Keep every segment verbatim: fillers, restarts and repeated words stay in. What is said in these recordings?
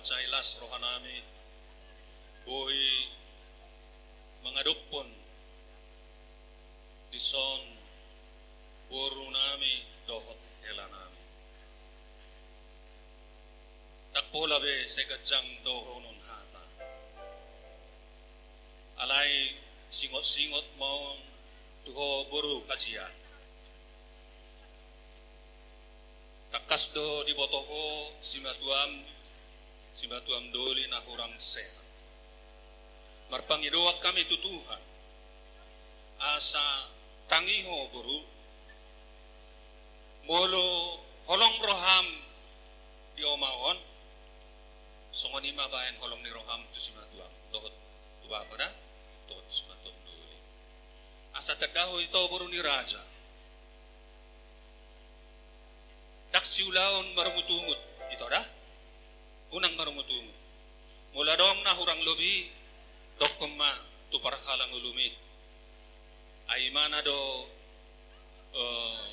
Sai las rohanami boi mangadophon dison borunami dohot helanami. Ndang pola be sai ganjang dohonon hata. Alai singot-singot ma on tu ho boru hajia. Tangkas do diboto ho simatuam, simatuam doli na hurang sehat. Marpangidoan hami tu Tuhan asa tangi ho boru. Molo holong roham di oma on, songon i ma baen holong ni roham tu simatuam dohot tu bapa da, dohot tu simatuam doli. Asa tanda ho ito boru ni raja. Ndang siulaon marungut-ungut ito da. Unang marungut-ungut. Molo adong na hurang lobi, dokkon ma tu parhalangulumi. Ai imana do, eh,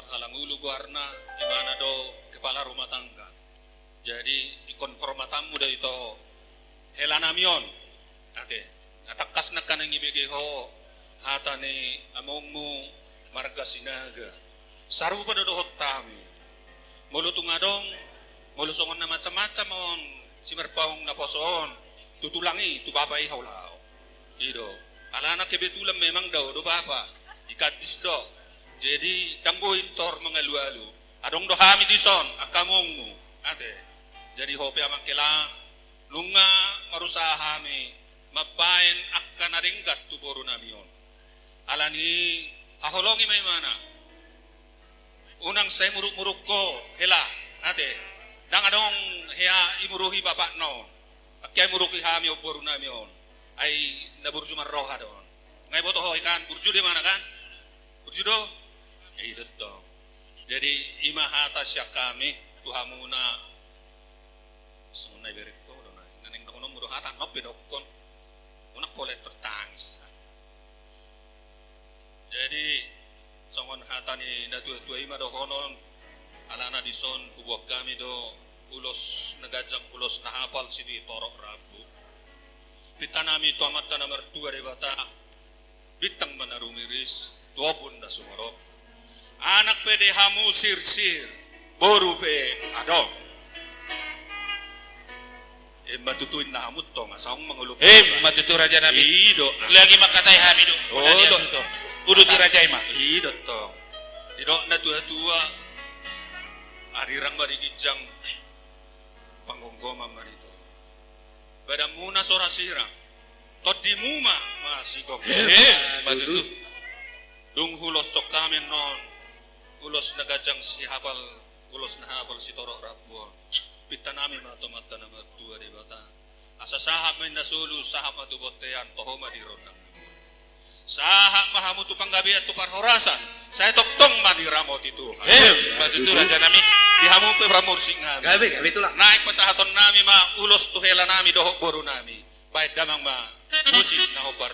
parhalangulu goarna, imana do kepala rumah tangga. Jadi ingkon hormatanmu do ito helanami on. Ate, na tangkas nangkaning dibege ho hata ni amongmu marga Sinaga. Sarupa do dohot hami. Molo tung adong, molo songon na macam-macam on simarpaung naposo on, tu tulang i, tu bapa i hau laho. I do. Alana kebetulan memang dao do bapa, di Kandis do. Jadi ndang boi tor mangalualu. Adong do hami dison angka amongmu. Ate. Jadi ho pe amang hela, nunga marusaha hami mambaen angka na denggan tu borunami on. Alani haholongi ma imana. Unang sai muruk-muruk ho hela, ate. Ndang adong hea imuruhi bapakna on. Angka imuruhi hami on borunami on. Ai na burju marroha do on. Nga iboto ho i kan, burju do imana kan? Burju do? I do tong. Jadi ima hata sian hami tu hamuna. Songon na iberengko do na, na naeng dohononmu do hata, nunga pe dokkon. Unang pola tertangis. Jadi songon hata ni na tua-tua ima dohonon, alana dison huboan hami do ulos na ganjang, ulos na hapal sitorop rambu. Pintanami tu Amanta na martua Debata, bintang ma na rumiris tu ombun na sumorop. Anak pe di hamu sirsir, boru pe adong. Ima tutu inna hamu tong, asa ung mangolop. Ima tutu rajanami. I do. Lagi mangkatai hami do. Oh, do. Uduti raja ima. I do tong. Didok na tua-tua. Arirang ma di ginjang, panggomgoman ma di toru. Badanmuna so ra sirang, tondimu ma masigomgoman. Ima tutu. Dung huloshon hami annon ulos na ganjang sihapal, ulos na hapal sitorop rambu on. Pintanami ma tu Amanta na martua Debata. Asa sahat ma inna solu, sahat ma tu bontean, toho ma di rondang. Sahat ma hamu tu panggabean, tu parhorasan. Sai tongtong ma diramoti Tuhan. Ima tutu rajanami. Di hamu pe parmursik nami. Gabe, gabe tulang. Naeng pasahatonnami ma ulos tu helanami dohot borunami. Baen damang ma musik na hombar.